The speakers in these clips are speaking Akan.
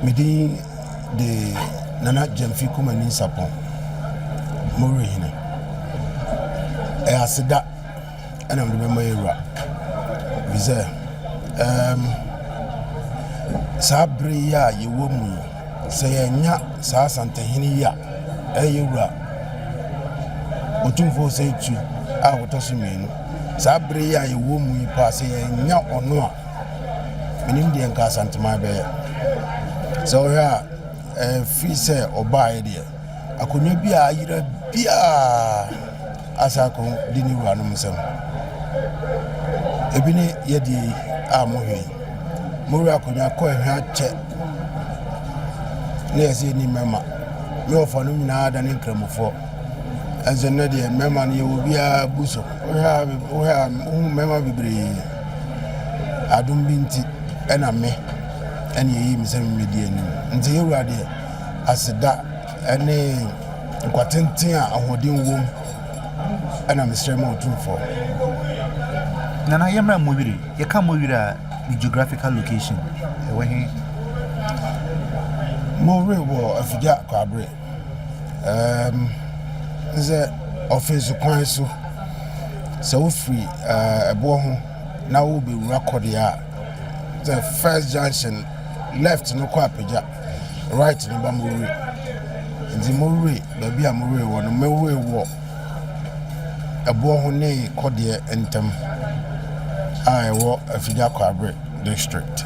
Me din de Nana Gyamfi Kumani Sapɔn, Mowurehene. Ɛyɛ aseda ɛna mede bɛma yɛn wura. Ɛfiri sɛ, ɛɛm, saa bere yi a yɛwɔ mu yi, sɛ yɛannya saa Asantehene yi a, ɛyɛ yɛn wura Otumfoɔ Osei Tutu a ɔtɔ so mmienu. Saa bere yi a yɛwɔ mu yi paa, sɛ yɛannya ɔno a, menim deɛ nka Asanteman bɛyɛ. Sɛ wohwɛ a, ɛfiri sɛ ɔbaeɛ deɛ, akonnwa bi a ayera biara asan akɔdi ne wuranom nsam. Ebi ne yɛdeɛ yi a mohwɛ yi. Mo wura akonnwa kɔ ɛhwɛ akyɛ ne yɛsɛ yɛni mmarima. Me wɔfa no nyinaa da ne nkramofoɔ. Ɛnso nnɛ deɛ mmarima no yɛwɔ biara bu so. Wohwɛ a wohwɛ a wohu mmarima bebree. Adom bi nti ɛna me ɛna yɛyii me sɛ memmɛdi anim. Nti yɛwura deɛ aseda ɛne nkwa tenten a ahoɔden wom ɛna mesrɛ ma Otumfoɔ. Nana yɛmmra Mowiri. Yɛka Mowiri a, ne geographical location ɛwɔ he? Mowiri wɔ Afigya Kwabre. Um, sɛ ɔfeso kwan so sɛ wofiri ɛboɔ ho na wobɛwura kɔdeɛ a the first junction left no kɔ apagya right no ba Mowiri. Nti Mowiri baabi a Mowiri wɔ no Mowiri wɔ ɛboɔ ho ne kɔdeɛ ntam a ɛwɔ Afigya Kwabre district.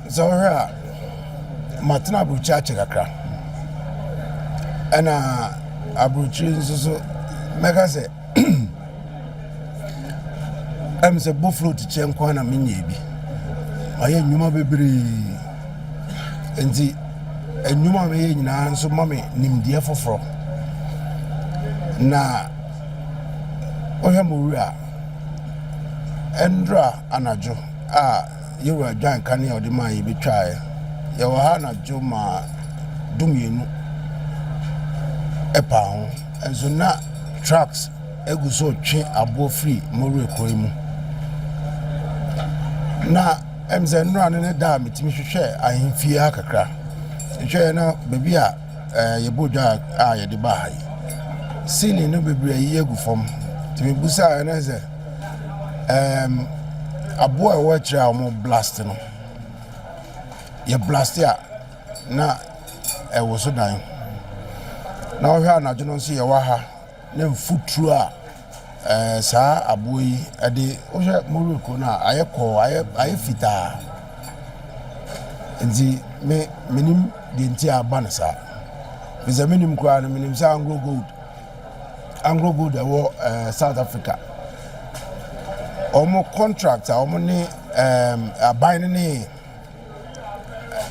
Sɛ wohwɛ a matena aburokyire akyɛ kakra ɛna aburokyire nso so mɛka sɛ ɛm sɛ boflot kyɛ nko ara na menyɛ bi. Mayɛ nnwuma bebree nti nnwuma a meyɛ nyinaa nso ma me nimdeɛ foforɔ. Na wohwɛ mo wura a, ɛndora anadwo a yɛwura dwan kanea a ɔde maa yɛ bɛtwaeɛ. Yɛwɔ ha anadwo ma 12 ɛpaa ho. Nso na trucks egu so retwe aboɔ firi Mowura kuro yi mu. Na ɛm sɛ nnora no ne da a metumi hwehwɛ ahemfie ha kakra. Mehwɛɛ na baabi a yɛbɔ dwa a yɛde baa ha yi, ceiling no bebree ayiyi agu fam. Nti mebusaeɛ na sɛ ɛɛm aboɔ a ɛwɔ akyire a wɔn blast no, yɛ blast a na ɛwɔ so dan. Na wohwɛ anadwo no nso yɛwɔ ha na mfuturo a saa aboɔ yi ɛde wohwɛ Mowura kuro no a ayɛ kɔɔ ayɛ ayɛ fitaa. Nti me menim deɛ nti a aba no saa. Fisɛ menim koraa no menim sɛ Anglo Gold Anglo Gold ɛwɔ South Africa. Wɔn contract a wɔn ne aban no ne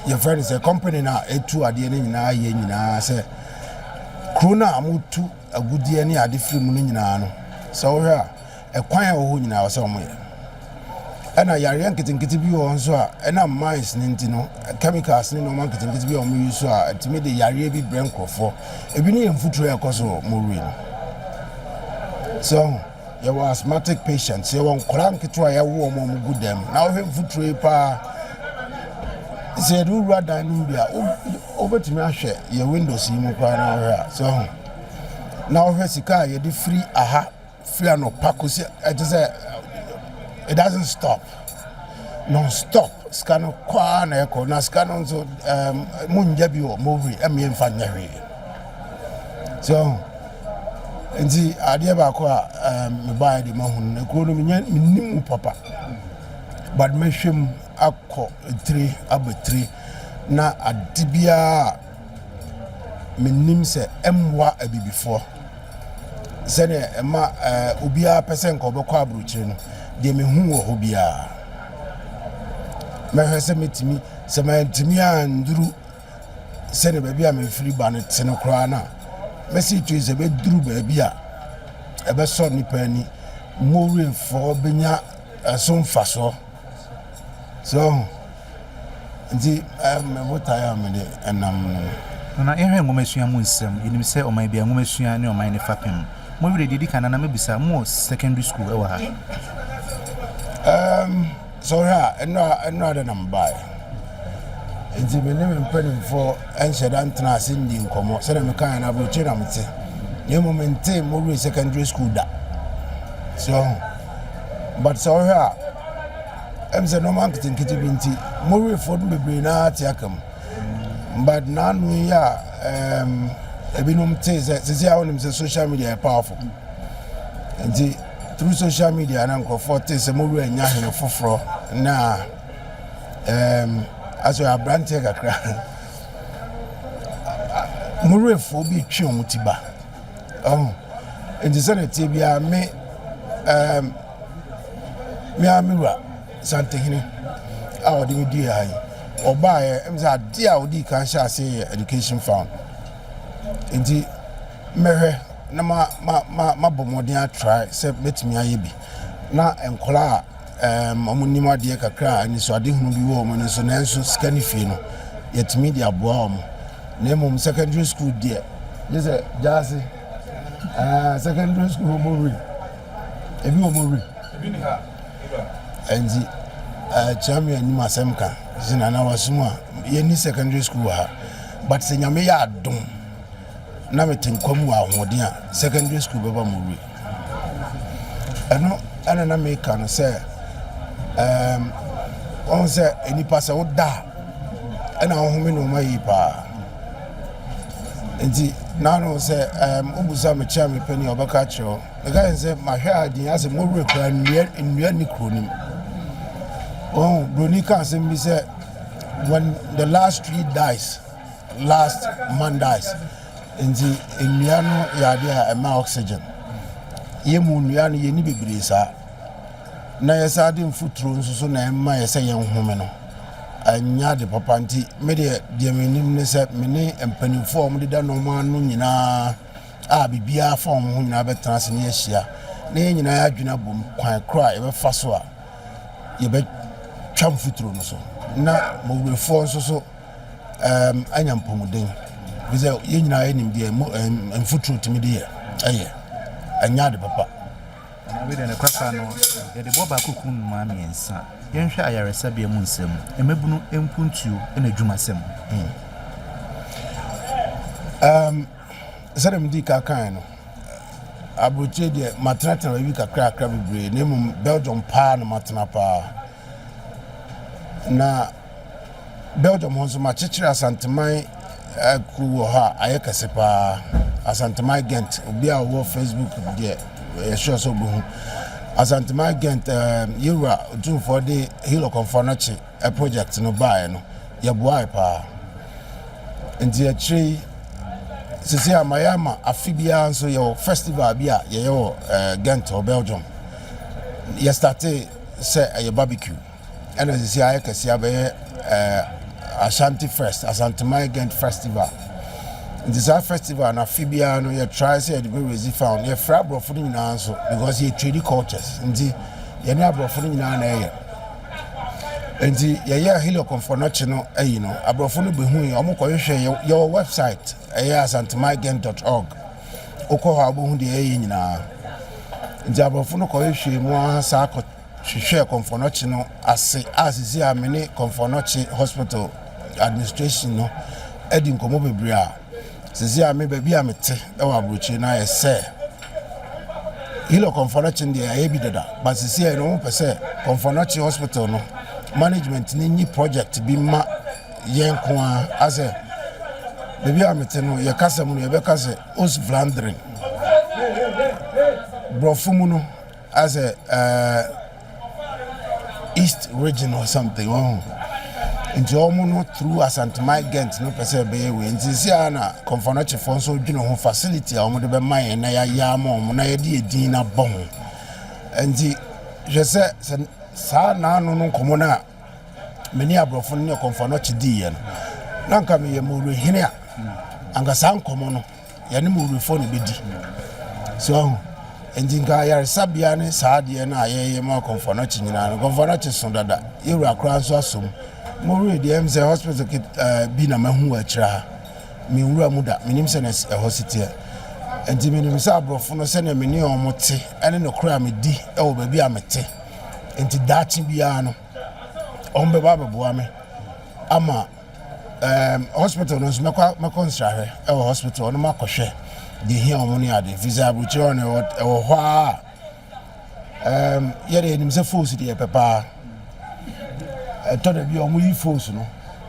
yɛfrɛ no sɛ company no a ɛtu adeɛ no nyinaa yɛ nyinaa sɛ kuro no a wɔtu agudeɛ ne ade firi mu no nyinaa no sɛ wohwɛ a ɛkwan a ɛwɔ hɔ nyinaa wɔ sɛ wɔyɛ. Ɛna yareɛ nketenkete bi wɔ hɔ nso a ɛnam mines no nti no chemicals ne nneɛma nketenkete bi a wɔyi so a ɛtumi de yareɛ bi brɛ nkurɔfoɔ. Ebi ne yɛ mfuturo a ɛkɔ so wɔ Mowura no. So yɛwɔ asthmatic patients, yɛwɔ nkwadaa nketewa a yɛawo wɔn a wɔgu dɛm. Na wohwɛ mfuturo yi paa sɛ yɛde wowura dan no mu bi a wobɛtumi ahwɛ yɛ windows yi mu koraa na wohwɛ a so na wohwɛ sika a yɛde firi aha firi anɔpa kɔsi ɛte sɛ it doesn't stop non stop sika no kɔ ara na ɛkɔ na sika no nso mongya bi wɔ Mowura ɛmmea mfa nyɛ hwee so nti adeɛ baako a mebaeɛ de mahu no kuro no menyɛ menim mu papa but mɛhwɛ mu akɔ tire aba tire na ade biara menim sɛ ɛmmoa abibifoɔ sɛdeɛ ɛma obiara pɛ sɛ nka ɔbɛkɔ aburokyire no deɛ mehu wɔ hɔ biara mɛhwɛ sɛ mɛtumi sɛ mantumi anduru sɛdeɛ baabi a mefiri ba no te no koraa no a mɛsi tui sɛ bɛduru baabi a ɛbɛsɔ nnipa ani Mowurefoɔ bɛnya ɛso mfasoɔ so nti me botaeɛ a mede ɛnam no. Nana yɛhwɛ nwomasua mu nsɛm yɛnim sɛ ɔman bi a nwomasua ne ɔman ne fapem Mowura deɛ di kan nana mɛbisa mo secondary school ɛwɔ ha. Sɛ wohwɛ a ɛnnora ɛnnora de na mebaeɛ. Nti me ne me mpanimfoɔ nhyɛ da ntena ase nni nkɔmmɔ. Sɛdeɛ mekaeɛ no, aburokyire na mete. Na mmom mentee Mowere Secondary School da. So ɔho. But sɛ wohwɛ a, ɛm sɛ nneɛma nketenkete bi nti, Mowerefoɔ no bebree naa te aka mu. But n'ano yi a um, ebinom tee sɛ, sisi a wonim sɛ social media yɛ powerful. Nti through social media na nkurɔfoɔ tee sɛ Mowere anya hene foforɔ na um, asɛ ɔyɛ aberanteɛ kakra. Mowerefoɔ bi twe wɔn ti ba. Ɔho. Nti sɛdeɛ ɛteɛ biara me um, me ara me wura Santehene a ɔde me dii ha yi, ɔbaeɛ ɛm sɛ adeɛ a ɔdii kan hyɛ aseɛ yɛ education fund. Nti mɛhwɛ na ma ma ma mabɔ mmɔden atrae sɛ mɛtumi ayɛ bi na nkwadaa a um, wɔn nim adeɛ kakra a anisoadehunu bi wɔ wɔn ani so nanso sika ne fie no yɛtumi de aboa wɔn. Na mmom secondary school deɛ gye sɛ gyaase uh, secondary school wɔ wuri ebi wɔ wuri ɛnti kyerɛ me anim asɛm ka sɛ nana wasom a yɛni secondary school wɔ ha but sɛ nyame yɛ adom na mete nkwa mu wɔ ahoɔden a secondary school bɛba mo wuri ɛno ɛna na meka no sɛ ɛɛm wɔn sɛ nnipa sɛ woda a ɛna wohome nneɛma yie paa nti naano sɛ ɛɛm wobusa me kyerɛ me panyin a ɔbɛka akyerɛ wo meka yɛn sɛ mahwɛ adeɛ asɛ mowura kura nnua nnua ne kuro no mu wɔn broni ka asɛm bi sɛ when the last tree dies last man dies Nti nnua no yɛ adeɛ a ɛma oxygen. Yɛn mu nnua no yɛnni bebree saa. Na yɛsan de mfuturo nso so na ɛma yɛ sɛ yɛn home no. Ɛnyɛ ade papa nti me deɛ deɛ menim ne sɛ me ne mpanimfoɔ a wɔdeda nneɛma ano nyinaa a biribiara fa wɔn ho nyinaa bɛtena ase ne yɛahyia na yɛn nyinaa adwene abom kwan koro a yɛbɛfa so a yɛbɛtwa mfuturo no so na mowurefoɔ nso so um, anya mpɔmuden fi sɛ yɛn nyinaa yɛnim deɛ mfuturo tumi de yɛ ɛyɛ ɛnyɛ ade papa. Wei deɛ ne kwakwa no yɛde bɔ baako kum nnomaa mmiɛnsa. Yɛnhwɛ ayaresabea mu nsɛm, mmabunu mpuntuo na adwumasɛm. Hmm. Um, sɛdeɛ medi ka kae no aburokyire deɛ matenatena baabi kakrakra bebree na mmom Belgium paa na matena paa na Belgium hɔ nso makyekyere Asanteman kuo wɔ hɔ a ayɛ kɛse paa. Asanteman Ghent, obi a ɔwɔ Facebook deɛ yɛ sure sɛ ɔbɛhu. Asanteman Ghent, eh, yɛwura Otumfoɔ de Hill Ɔkɔmfoɔ eh, project no baeɛ no, yɛboae paa. Nti akyire yi, sisi a mayɛ ama afe biara nso yɛwɔ festival bi a yɛyɛ wɔ eh, Ghent wɔ Belgium. Yɛstartee sɛ ɛyɛ barbecue. Ɛna sisi ayɛ kɛse abɛyɛ ɛɛ Ashanti Fest, Asanteman Gent Festival. Nti saa festival no afe biara no yɛ try sɛ yɛde bɛ raise fund. Yɛfrɛ aborɔfo no nyinaa nso because yɛ trade cultures. Nti yɛne aborɔfo no nyinaa na ɛyɛ. Nti yɛyɛ Helio Kɔmfɔnɔkye no ayi no, aborɔfo no bɛhu yɛ, wɔn kɔhwehwɛ yɛwɔ website ɛyɛ asantemangent.org. Wokɔ hɔ a wobɛhu deɛ yɛyɛ nyinaa. Nti aborɔfo no kɔhwehwɛ mu ara saa kɔ hwehwɛɛ Kɔmfɔnɔkye no ase a sisi a me ne Kɔmfɔnɔkye Hospital administration no adi nkɔmmɔ bebree a sisi a me baabi a mete wɔ aburokyire no ayɛ sɛ Hilo Kɔmfɔnɔkye no deɛ ayɛ bi dada but sisi a no wɔn pɛ sɛ Kɔmfɔnɔkye Hospital no management no nyi project bi ma yɛn nko ara asɛ baabi a mete no yɛ kasa mu no yɛbɛka sɛ Os Vlaanderen borɔfo mu no Asɛ uh, East region or something wɔn ho nti wɔn no through Asanteman Gent no pɛ sɛ ɛbɛyɛ wei nti si a na kɔnfɔnɔkyefoɔ nso dwene ho facility a wɔn de bɛma yɛn na yɛayɛ ama wɔn na yɛde yɛ din na bɔ ho nti hwɛ sɛ sɛ saa naano no nkɔmɔ no a me ne aborɔfo no ne kɔnfɔnɔkye diiɛ no na nka meyɛ mowurehene a anka saa nkɔmɔ no yɛne mo wurefo na ɛbɛdi. So ahu? Nti nka ayaresabea ne saa adeɛ no a yɛyɛ ma Kɔmfoanɔkye nyinaa no, Kɔmfoanɔkye so dada. Yɛwura koraa nso asom. Mo were deɛ ɛm sɛ hospital ket eh, bi na mahu wɔ akyire ha. Menwura mu da, menim sɛ na ɛhɔ si teɛ. Nti menim sɛ aborɔfo no sɛdeɛ me ne wɔn te ne nokorɛ a medi wɔ baabi a mete. Nti daakye biara no, wɔn bɛba abɛboa me ama. Um, hospital no nso mɛkɔ mɛkɔ nsrahwɛ ɛwɔ hospital no makɔhwɛ deɛ hia wɔn ne ade fi sɛ aburokyerɛ hɔ no ɛwɔ hɔ a um, yɛde yɛnim sɛ fos deɛ yɛpɛ paa ɛtɔ da bi a wɔyi fos no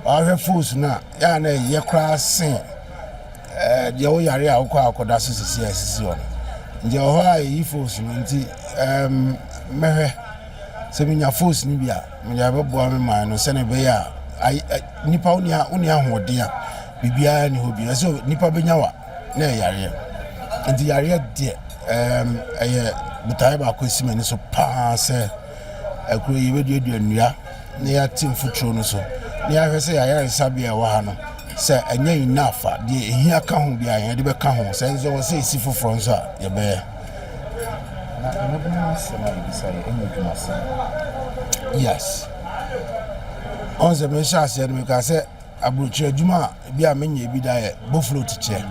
wɔahwɛ fos no a yɛa na ɛyɛ koraa sen eh, deɛ woyare a wokɔ akɔda so sisi a ɛsisi hɔ no nti ɛwɔ hɔ a yɛyi fos no nti um, mɛhwɛ sɛ menya fos no bi a mede abɛboa me man no sɛne ɛbɛyɛ a nipa wonni ahoɔden a biribiara ni hɔ bi ɛsɛ nipa bɛnya wa na ɛyɛ yareɛ nti yareɛ deɛ ɛɛm ɛyɛ botaeɛ baako esi m'ani so paa sɛ ɛkuro yi yɛbɛduadua nnua na yɛate mfuturo no so na yɛahwɛ sɛ yɛayaresabea ɛwɔ ha no sɛ ɛnyɛ enough a deɛ ehia ka ho bi a yɛde bɛka ho sɛ nso wɔ sɛ esi foforɔ nso a yɛbɛyɛ. Na mmabunu asɛm a yɛbisa yɛ ɛnyɛ adwumasɛm. Yes. Ɔn sɛ mehyɛ aseɛ no meka sɛ Aburokyire adwuma a ebi a menyɛ bi da yɛ boflot kyɛ.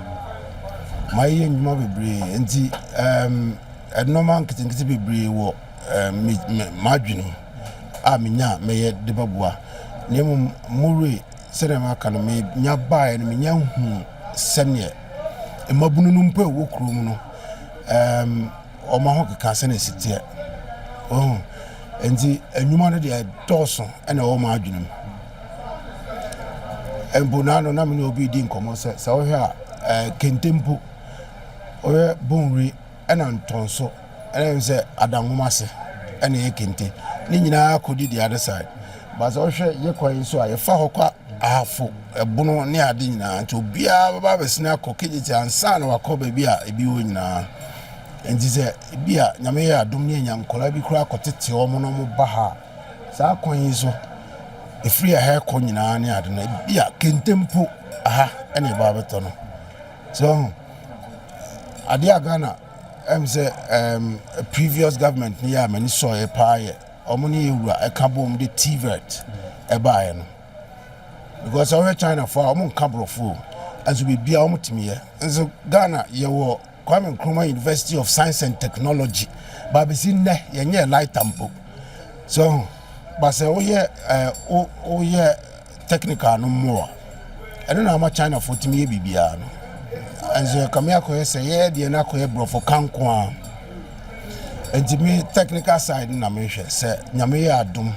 Mayeyɛ nnwuma bebree nti um, nneɛma nketenkete bebree wɔ um, m'adwene mu a menya a mɛyɛ de bɛboa. Na mmom Murray sɛdeɛ maka no menya baeɛ no menya hu sɛdeɛ mmabunu no mpo a ɛwɔ kurom no um, wɔn ahokeka sɛdeɛ ɛsi teɛ. Wahu? Nti nnwuma no deɛ ɛdɔɔso na ɛwɔ m'adwene mu. Mpo naano na me ne obi redi nkɔmmɔ sɛ sɛ wohwɛ a ɛɛ kente mpo wohwɛ bonwire ɛna ntɔnso ɛna ɛm sɛ adanwoma ase ɛna ɛyɛ kente ne nyinaa kɔdi the other side but sɛ wohwɛ yɛ kwan yi so a yɛfa hɔ kɔ ahafo ɛbono ne ade nyinaa nti obiara bɛba abɛsene akɔ kegyeti ansa na wakɔ baabi a ebi wɔ nyinaa nti sɛ ebi a nyame yɛ adom ne anya nkɔla bi koraa kɔtete wɔn na wɔn ba ha saa kwan yi so ɛfiri ɛha ɛkɔ nyinaa ne ade no ebi a kente mpo aha ɛna ɛba abɛtɔ no so adeɛ a Ghana ɛm sɛ ɛm previous government ne yɛ a m'ani sɔɔyɛ paa yɛ wɔn ne yɛ wura ɛka bom de TVET ɛbaeɛ no because ɔhwɛ China fo a wɔn nka borɔfo o nso biribiara wɔn tumi yɛ nso Ghana yɛwɔ Kwame Nkrumah University of Science and Technology baabesi nnɛ yɛnyɛ lighter mpo so ba sɛ woyɛ ɛɛ woyɛ technical no more a ɛno na ama China fo tumi yɛ biribiara no nso kame akɔyɛ sɛ yɛyɛ deɛ no akɔyɛ borɔfo ka nko a nti me technical side na mehwɛ sɛ nyame yɛ adom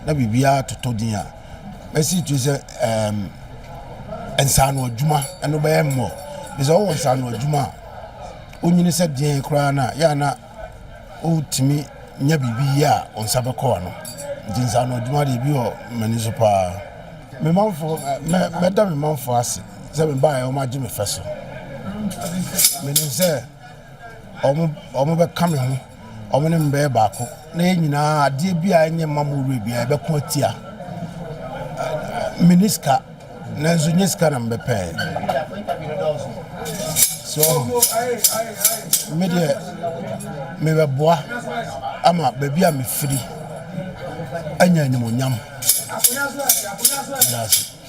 na biribiara totɔ din a mɛsi tiri sɛ ɛɛm nsaano adwuma ɛno bɛyɛ mmɔ sɛ wowɔ nsaano adwuma a wonyini sɛ deɛn koraa no a yɛ ana wotumi nya biribi yɛ a wo nsa bɛkɔ ano nti nsaano adwuma deɛ bi wɔ m'ani so paa me manfoɔ mɛda me manfoɔ ase sɛ mebaeɛ wɔn agye me fɛ so menim sɛ wɔn bɛka me ho wɔn ne me bɛyɛ baako na yɛn nyinaa adeɛ bi a ɛnyɛ mma mo werɛ biara yɛbɛko atia menni sika nanso nyɛ sika na mebɛpɛɛ so me deɛ mebɛboa ama baabi a mefiri anya animonyam. That's it.